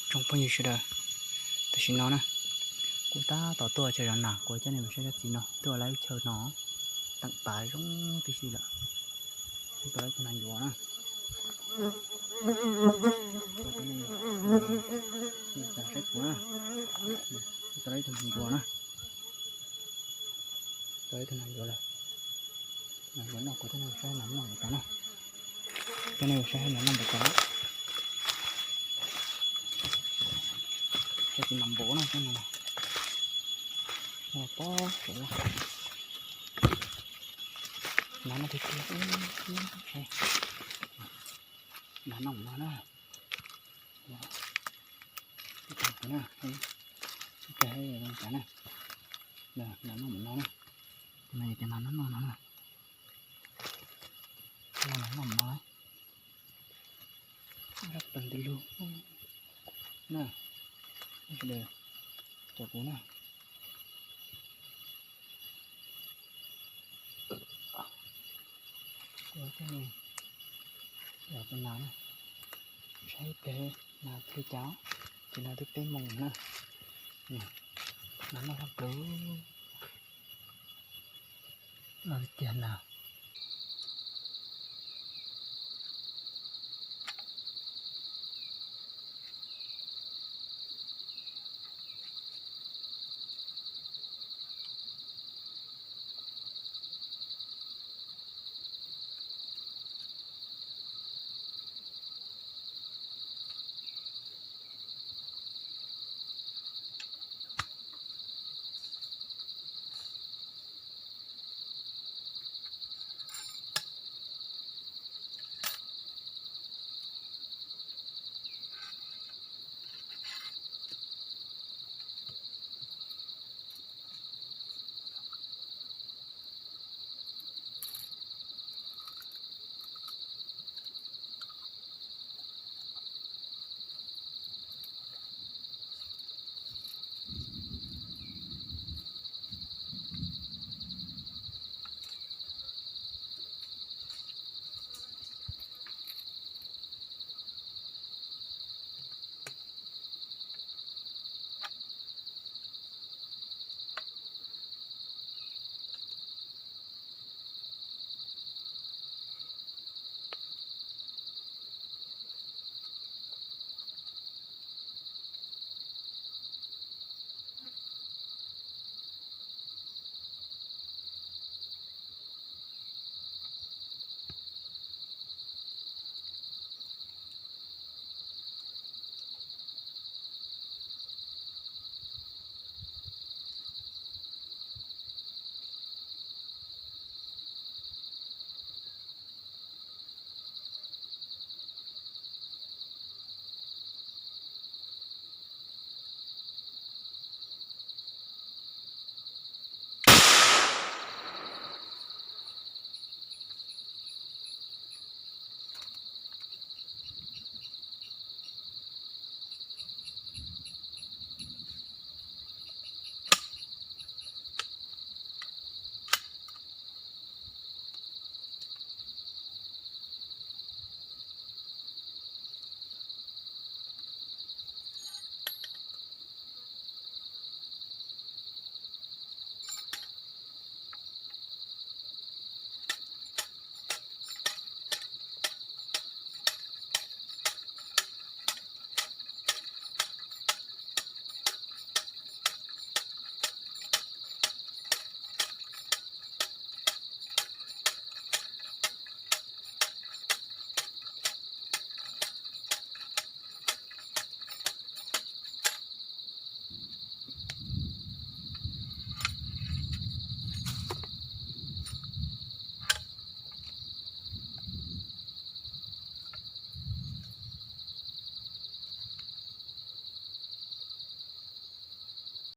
Tsoom phooj ywg sawv daws, tam sim no na, kuv tab tom tuaj chaw zov nas, kuv coj nej mus saib tsob txiv no, tuaj lawm lub chaw no, teem pav zoo tib si lawm. Tuaj lawm ib tug nas ncuav na. Saib kuv na, tuaj lawm ib tug nas ncuav na. Tuaj ib tug nas ncuav lawm. Nas ncuav no kuv coj nej mus saib nas noj npaum cas na. Coj nej mus saib nas noj npaum cas. Tsob txiv mas npaum no, tsob no, pob suav laj. Nas noj tiag tiag. Nas noj npaum no na. Ib tug na, ib tug zoo cas na. Nas noj npaum no na. Tus no yog cov nas noj noj no na. Nas noj npaum no. Rab pees ntws lug na. Sawv daws, caum kuv na. Kuv coj nej zov tus nas na, saib ib pliag nas twg cas, ces nas twb peb moos na. Nas noj sab plaws, noj tiag tiag nas.